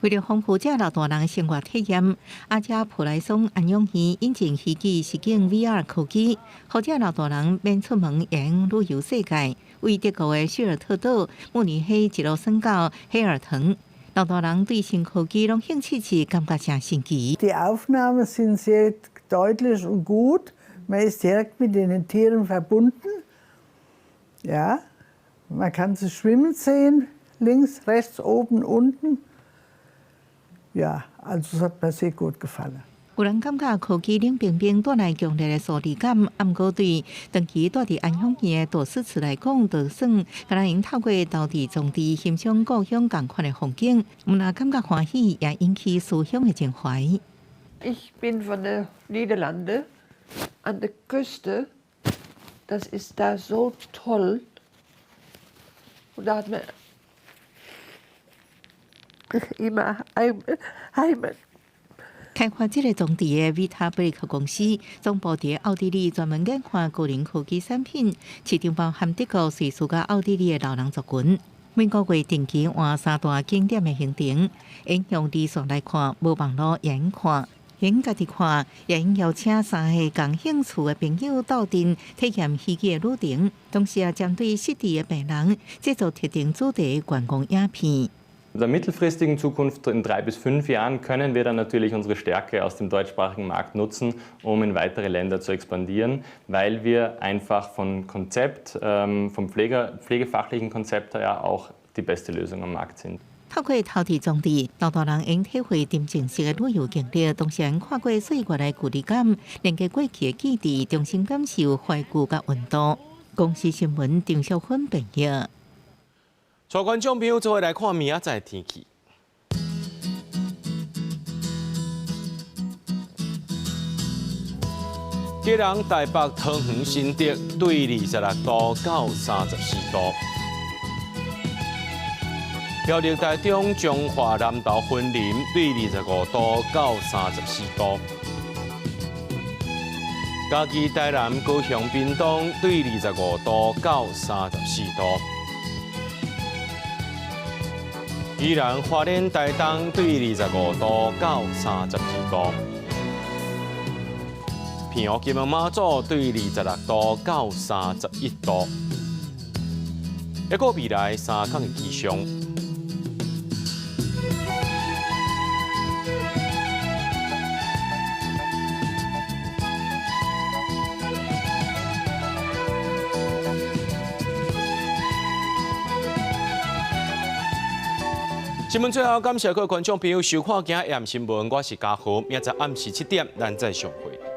為了豐富這老大人生活體驗，阿加普萊松安養院引進虛擬實境 VR 科技，予這老大人免出門，會用旅遊世界。為德國的希爾特島、慕尼黑一路耍到黑爾騰，老大人對新科技攏興趣趣，感覺誠神奇。 Die Aufnahmen sind sehr deutlich und gut. Man ist direkt mit den Tieren verbunden. Ja. Man kann sie schwimmen sehen, links, rechts, oben, unten. Ja, also es hat mir sehr gut gefallen. 有人感覺科技冷冰冰帶來強烈的疏離感，毋過對長期蹛佇安養院的大師慈來講，就算敢若會透過投擲裝置欣賞故鄉仝款的風景，毋但感覺歡喜，也引起思鄉的情懷。 Ich bin von der Niederlande an der Küste. Das ist da so toll. Und da hat man immer Heimat. 開發這個裝置的 Vita Brick 公司總部佇奧地利，專門研發高齡科技產品，市場包含德國、瑞士佮奧地利的老人族群。每個月定期換三大景點的行程，會用離線來看，無網路也會看，會家己看，也會邀請三個仝興趣的朋友鬥陣體驗虛擬的旅程，同時也針對失智的病人製作特定主題的觀光影片。 In der mittelfristigen Zukunft, in 3 bis 5 Jahren, können wir dann natürlich unsere Stärke aus dem deutschsprachigen Markt nutzen, um in weitere Länder zu expandieren, weil wir einfach vom Konzept, vom pflegefachlichen Konzept her auch die beste Lösung am Markt sind. 透過投擲裝置，老大人會體會沉浸式的旅遊經歷，同時看過歲月的距離感，連接過去的記憶，重新感受懷舊佮溫度。公視新聞張小芬編譯。帶觀眾朋友做伙來看明仔載天氣。基隆、台北、桃園、新竹對26度到34度。苗栗、台中、彰化、南投、雲林對25度到34度。嘉義、台南、高雄、屏東對25度到34度。宜蘭、花蓮、台東對25度到32度。澎湖、金門、馬祖對26度到31度。一個未來3工的氣象。新聞最後，感謝各位觀眾朋友收看今日新聞，我是嘉豪，明仔載暗時7點，咱再相會。